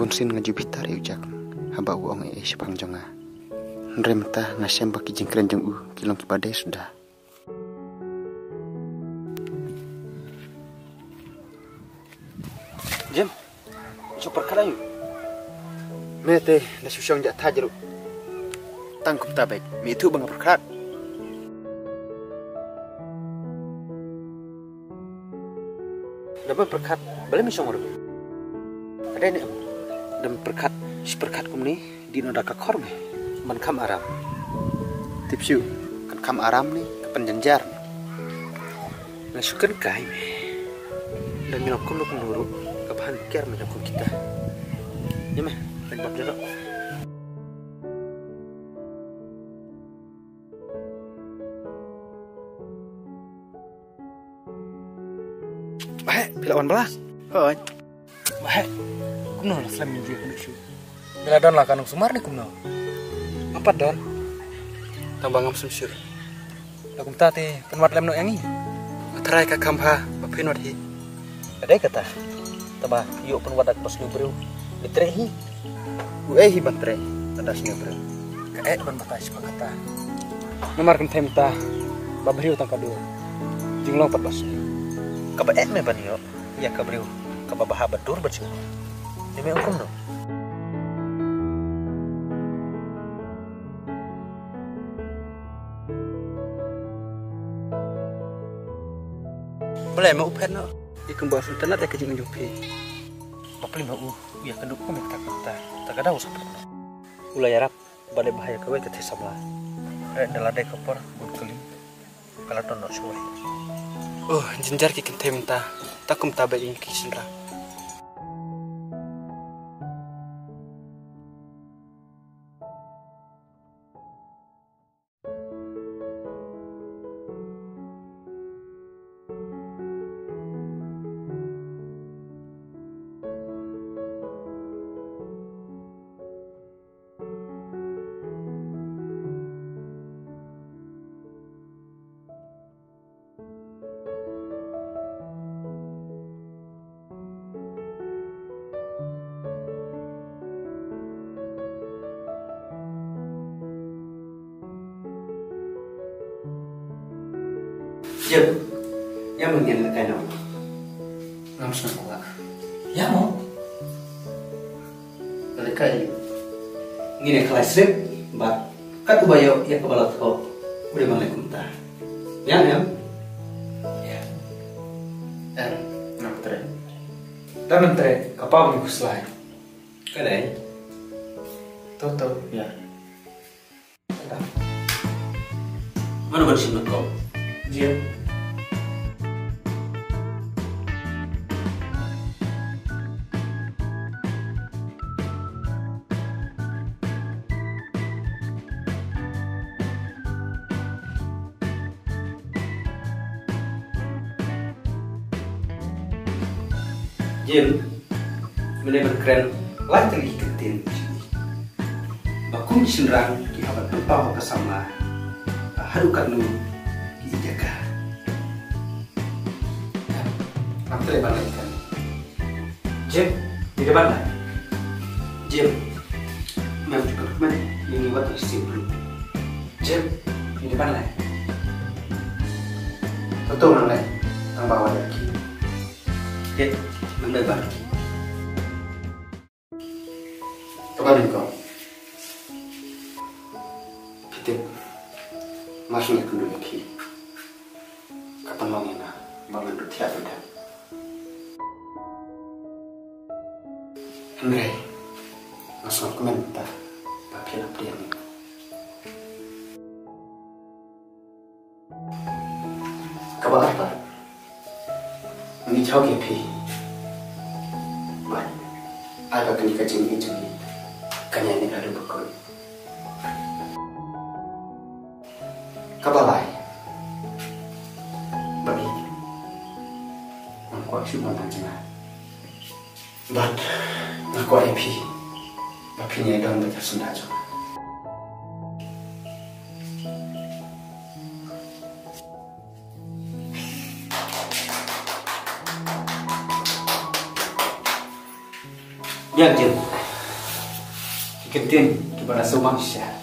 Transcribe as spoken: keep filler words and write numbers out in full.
Bunsien nga ju bitar ïa u Jack haba u ong ei ei shaphang jong nga. Hynrei mynta nga shem ba ki jingkren jong u ki long kiba dei suda. Jim, shu pyrkhat aïu? Me te da shu shong ja thaj ruh. Tang kumta beit, me ithuh ba nga pyrkhat. Da ban pyrkhat, balei me shong ruh? Ka dei ne em? Da ban pyrkhat, shu pyrkhat kumne, dei noh da ka khor me ban kham aram. Tip shuh, kan kham aram ne ka pynjynjar ne? Nga shu kynkai me. Da me long kumno kumno ruh, ka ban kiar me da kum kita. Ïa me, ban bam jalo. Bah, phi la wan bala? Hooid. Bah, kumno la slem ïa ka duk shu? Phi la don la ka nong sumar ne kumno? Nga pat don. Tang ba ngam sum shuh. La kumta te pynwad lem noh ïa ngi. Nga tharai ka kham bha ba phin wad hi. Ka dei kata. Taba ïoh pynwad da kaba sniew briew. Ngi treh hi. U ei hi ban treh lada sniew briew? Ka eh ban batai sha kata. Namar kynthei mynta ba briew tang ka dur, jinglong pat ba sniew. Kaba eh me ban ïoh ïa ka briew kaba bha ba dur bad sniew. Ïa me ong kumno? Balei ma u phet noh? Ïa kumba shu tynat ïa ka jingim jong phi. Bapli ma u ïa ka duk kum ïa kata kata. Ta ka daw sa phet noh. U la ïarap ba dei bha ïa kawei ka thei samla. Re da la dei ka por bun kali ka la don noh shuwai. Oh, jynjar ki kynthei mynta. Ta kumta ba ïing ki shynrang. Jep, ïa ma ngin lehkai noh. Ngam sngewkwah. Ïa mo? Lehkai. Ngin ïa khlaiñ slip bad kat uba ïoh ïa kaba la thoh u dei ban leh kumta. Ïa em? Ïa. Em, ngam treh. Tang ngam treh, ka pau ngi khuslai. Ka dei. To to, ïa. Mano ban shim na kop? Jim. Jim, mynne ban kren lai tylli ki kyntien. Ba kum ki shynrang ki hap ban pynpaw ha ka samla, ba haduh katno ki ïeit ïa ka. Ngam treh ban leh ïa ka. Jim, ngi dei ban leh. Jim, mem ju kyrmen ïa ngi wat la shisien ruh. Jim, ngi dei ban leh. Toto nang leh, tang ba wat ïa ki. Jim, nang dei ban. Kaba nyngkong, phi tip, mar shu ngi kynduh ïa phi, ka pynlong ïa nga ba ngan ïoh thiah beit. Hynrei nga sngewkmen mynta ba phi la pdiang ïa nga. Kaba ar pat, ngi jaw ïa phi. Bad ai ba kane ka jingïeit jong ngi kan ïaineh haduh ba kut. Kaba lai, ba ïeit, ngam kwah shuh ban tang jingngeit. Bad nga kwah ïa phi ba phin ïai don bad ka syndah jong nga. Ïa ki ktien kiba la sngewbang shisha.